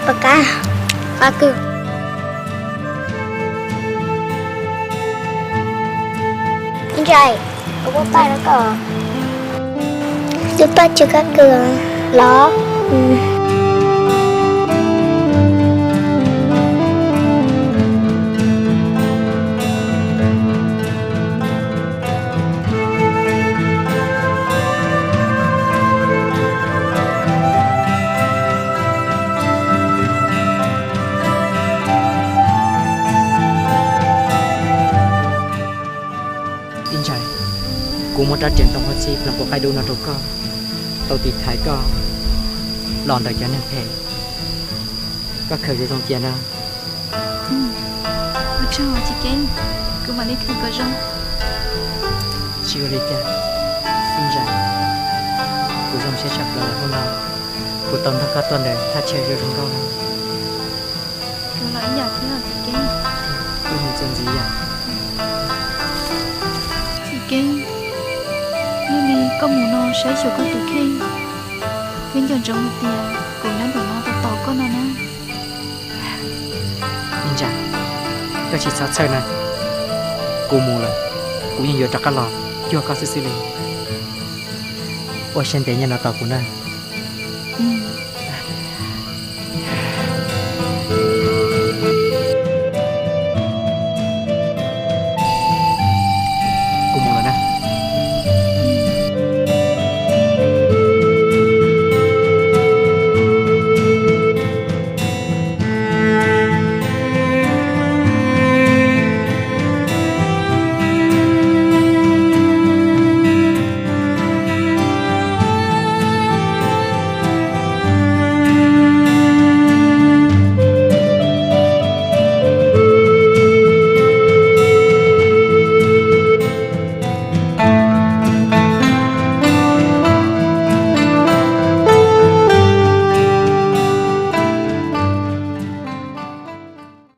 Paj Kab, Kab Kwg. Ntsaim, kuv muab paj rau koj. Lub paj tsw Kab Kwg los? Ib Ntsaim, kuv muab rab riam ntoo huab txhib pleev quav qaib dub no rau koj, tau tiv thaiv koj los ntawm cov neeg phem. Koj khaws zoo zoo cia na. Ua tsaug txiv Keeb, kuv mam li khaws kom zoo. Tsis ua li cas, Ib Ntsaim, kuv zoo siab tshaj plaws hnub no kuv tau nrog koj tuaj ntawm thaj chaw zoo zoo nkauj no. Kuv los ib yam thiab txiv Keeb. Wb mus txuas ntxiv yom. Txiv Keeb, yog li koj mus no saib xyuas koj tus kheej, peb nco ntsoov hais tias kuv nyob ntawm no tos tos koj no na. Ib Ntsaim, koj tsis txhob txhawj na, kuv mus lawm, kuv yeej yuav rov qab los cuag koj xwb xwb li. Ua siab ntev nyob no tos kuv na.